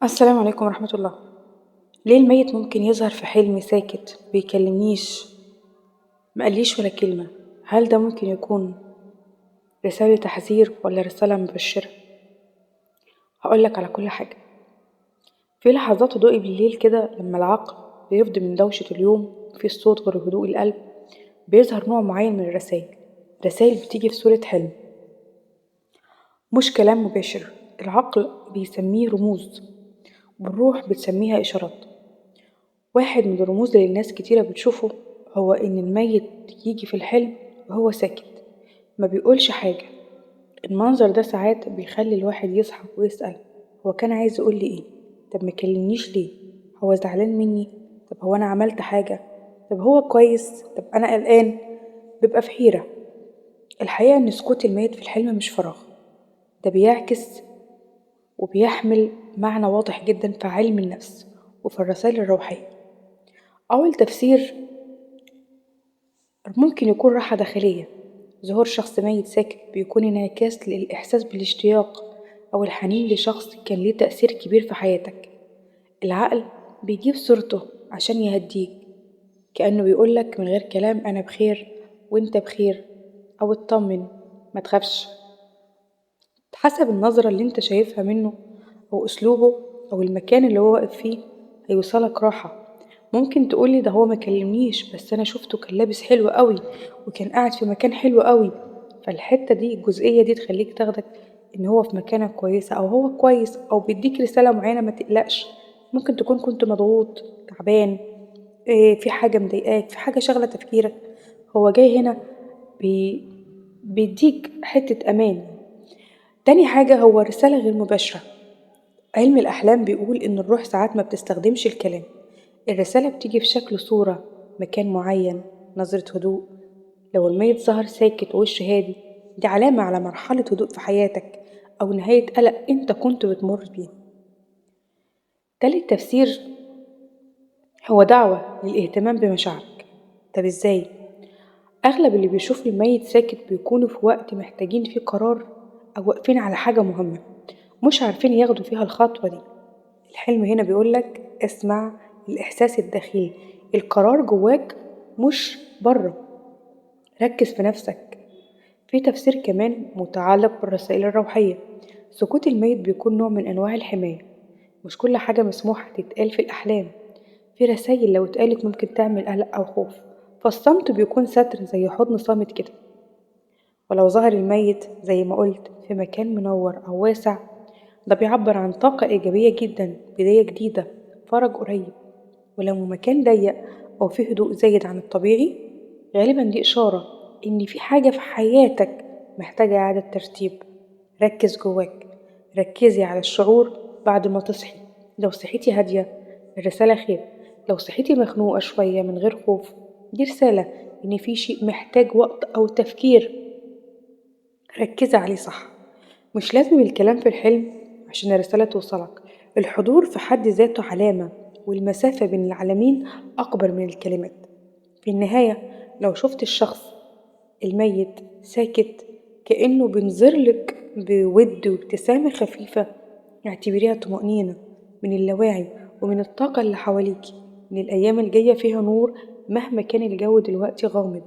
السلام عليكم ورحمة الله. ليه الميت ممكن يظهر في حلم ساكت بيكلمنيش، مقاليش ولا كلمة؟ هل ده ممكن يكون رسالة تحذير ولا رسالة مبشرة؟ هقولك على كل حاجة. في لحظات هدوء بالليل كده، لما العقل بيفضي من دوشة اليوم، في الصوت غير هدوء القلب، بيظهر نوع معين من الرسائل. رسائل بتيجي في صورة حلم، مش كلام مباشر. العقل بيسميه رموز، والروح بتسميها إشارات. واحد من الرموز اللي الناس كتيرة بتشوفه هو إن الميت يجي في الحلم وهو ساكت، ما بيقولش حاجة. المنظر ده ساعات بيخلي الواحد يصحى ويسأل، هو كان عايز يقول لي إيه؟ طب ما كلمنيش ليه؟ هو زعلان مني؟ طب هو أنا عملت حاجة؟ طب هو كويس؟ طب أنا قلقان؟ بيبقى في حيرة. الحقيقة إن سكوت الميت في الحلم مش فراغ، ده بيعكس وبيحمل معنى واضح جدا في علم النفس وفي الرسائل الروحية. أول تفسير ممكن يكون راحة داخلية. ظهور شخص ميت ساكت بيكون انعكاس للإحساس بالاشتياق أو الحنين لشخص كان ليه تأثير كبير في حياتك. العقل بيجيب صورته عشان يهديك، كأنه بيقولك من غير كلام أنا بخير وإنت بخير، أو اطمن ما تخافش. حسب النظرة اللي انت شايفها منه أو أسلوبه أو المكان اللي هو واقف فيه هيوصلك راحة. ممكن تقولي ده هو ما كلمنيش، بس أنا شفته كان لابس حلو قوي وكان قاعد في مكان حلو قوي. فالحتة دي، الجزئية دي تخليك تاخدك إن هو في مكانة كويسة، أو هو كويس، أو بيديك رسالة معينة ما تقلقش. ممكن تكون كنت مضغوط، تعبان، في حاجة مضايقاك، في حاجة شاغلة تفكيرك، هو جاي هنا بيديك حتة أمان. تاني حاجة هو رسالة غير مباشرة. علم الأحلام بيقول إن الروح ساعات ما بتستخدمش الكلام، الرسالة بتيجي في شكل صورة، مكان معين، نظرة هدوء. لو الميت ظهر ساكت ووشه هادي، دي علامة على مرحلة هدوء في حياتك أو نهاية قلق أنت كنت بتمر بيه. تالت تفسير هو دعوة للاهتمام بمشاعرك. طب إزاي؟ أغلب اللي بيشوف الميت ساكت بيكونوا في وقت محتاجين فيه قرار أو واقفين على حاجة مهمة مش عارفين ياخدوا فيها الخطوة دي. الحلم هنا بيقولك اسمع الإحساس الداخلي، القرار جواك مش بره، ركز في نفسك. في تفسير كمان متعلق بالرسائل الروحية. سكوت الميت بيكون نوع من أنواع الحماية. مش كل حاجة مسموحة تتقال في الأحلام، في رسائل لو اتقالت ممكن تعمل قلق أو خوف، فالصمت بيكون ستر زي حضن صامت كده. ولو ظهر الميت زي ما قلت في مكان منور أو واسع، ده بيعبر عن طاقة إيجابية جدا، بداية جديدة، فرج قريب. ولو مكان ضيق أو فيه هدوء زايد عن الطبيعي، غالبا دي إشارة إن في حاجة في حياتك محتاجة إعادة ترتيب. ركز جواك، ركزي على الشعور بعد ما تصحي. لو صحيتي هادية الرسالة خير، لو صحيتي مخنوقة شوية من غير خوف، دي رسالة إن في شيء محتاج وقت أو تفكير، ركزي عليه صح. مش لازم الكلام في الحلم عشان الرسالة توصلك، الحضور في حد ذاته علامة، والمسافة بين العالمين أكبر من الكلمات. في النهاية لو شفت الشخص الميت ساكت كأنه بينظرلك بود وابتسامة خفيفة، اعتبريها طمأنينة من اللاواعي ومن الطاقة اللي حواليكي، إن الأيام الجاية فيها نور مهما كان الجو دلوقتي غامض.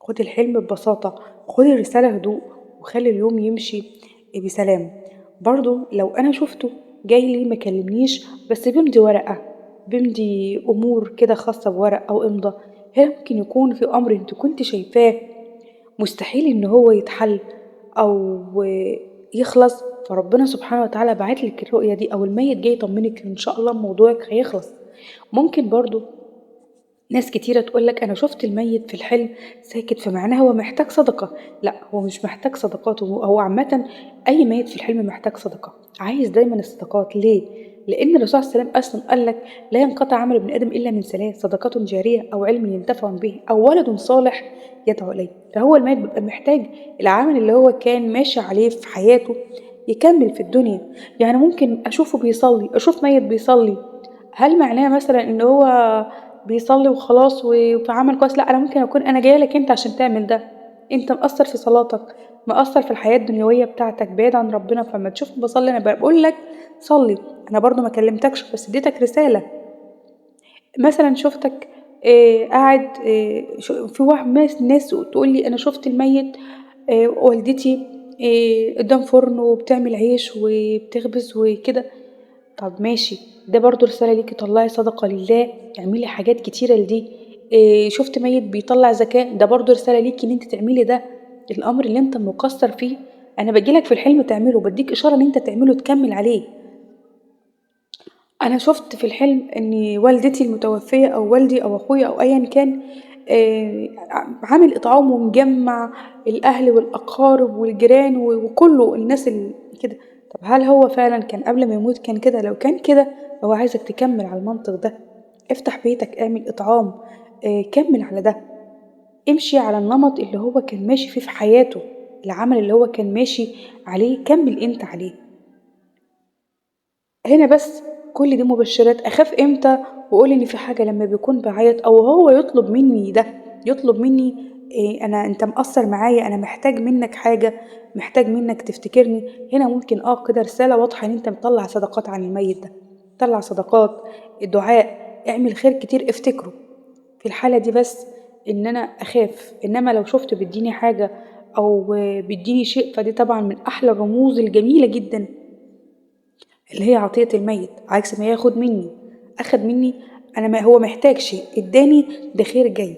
خد الحلم ببساطة، خد الرسالة هدوء، وخلي اليوم يمشي بسلام. برضو لو أنا شفته جاي لي ما كلمنيش، بس بيمضي ورقة، بيمضي أمور كده خاصة بورق أو إمضة، هنا ممكن يكون في أمر أنت كنت شايفاه مستحيل إن هو يتحل أو يخلص، فربنا سبحانه وتعالى بعت لك الرؤية دي، أو الميت جاي يطمنك إن شاء الله موضوعك هيخلص. ممكن برضو ناس كتيرة تقولك أنا شفت الميت في الحلم ساكت، فمعناه هو محتاج صدقة. لا، هو مش محتاج صدقات، هو عامة أي ميت في الحلم محتاج صدقة، عايز دايما الصدقات. ليه؟ لأن الرسول عليه السلام أصلا قال لك لا ينقطع عمل ابن آدم إلا من ثلاث: صدقة جارية، أو علم ينتفع به، أو ولد صالح يدعو إليه. فهو الميت بيبقى محتاج العمل اللي هو كان ماشي عليه في حياته يكمل في الدنيا. يعني ممكن أشوفه بيصلي، أشوف ميت بيصلي، هل معناه مثلا إن هو بيصلي وخلاص وفي عمل كويس؟ لا، أنا ممكن أكون أنا جاية لك أنت عشان تعمل ده، أنت مقصر في صلاتك، مقصر في الحياة الدنيوية بتاعتك، بعيد عن ربنا، فما تشوفني بصلي أنا بقول لك صلي، أنا برضو ما كلمتكش بس اديتك رسالة. مثلا شفتك قاعد، في واحد ناس تقول لي أنا شفت الميت، والدتي قدام فرن وبتعمل عيش وبتخبز وكده. طب ماشي، ده برضو رسالة ليكي، طلعي صدقة لله، اعملي حاجات كتيرة لدي. شفت ميت بيطلع زكاة، ده برضو رسالة ليكي إن انت تعملي ده. الأمر اللي انت مقصر فيه أنا بجيلك في الحلم تعمله، بديك إشارة إن انت تعمله تكمل عليه. أنا شفت في الحلم إن والدتي المتوفية أو والدي أو أخويا أو أيا كان عامل إطعام ومجمع الأهل والأقارب والجيران وكله الناس اللي كده. طب هل هو فعلا كان قبل ما يموت كان كده؟ لو كان كده هو عايزك تكمل على المنطق ده. افتح بيتك، اعمل إطعام، كمل على ده، امشي على النمط اللي هو كان ماشي فيه في حياته، العمل اللي هو كان ماشي عليه كمل انت عليه. هنا بس كل دي مبشرات. أخاف امتى وأقول إن في حاجة؟ لما بيكون بعيط أو هو يطلب مني ده، يطلب مني إيه، أنا أنت مقصر معايا، أنا محتاج منك حاجة، محتاج منك تفتكرني. هنا ممكن كده رسالة واضحة إن أنت مطلع صدقات عن الميت ده، طلع صدقات، دعاء، اعمل خير كتير، افتكره. في الحالة دي بس إن أنا أخاف. إنما لو شفت بيديني حاجة أو بيديني شيء، فدي طبعا من أحلى الرموز الجميلة جدا اللي هي عطية الميت، عكس ما ياخد مني. أخد مني أنا، ما هو محتاج شيء، اداني ده خير جاي.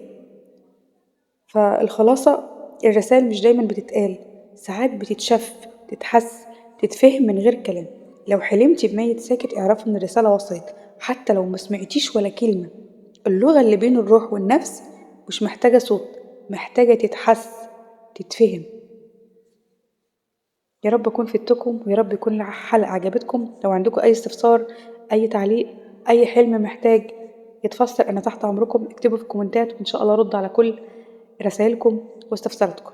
فالخلاصة، الرسائل مش دايما بتتقال، ساعات بتتشف، تتحس، تتفهم من غير كلام. لو حلمتي بميت ساكت اعرفي ان الرسالة وصلت، حتى لو ما سمعتيش ولا كلمة. اللغة اللي بين الروح والنفس مش محتاجة صوت، محتاجة تتحس، تتفهم. يا رب أكون فدتكم، ويا رب يكون الحلقة عجبتكم. لو عندكم أي استفسار، أي تعليق، أي حلم محتاج يتفسر، أنا تحت أمركم. اكتبوا في الكومنتات وإن شاء الله أرد على كل رسائلكم واستفساراتكم.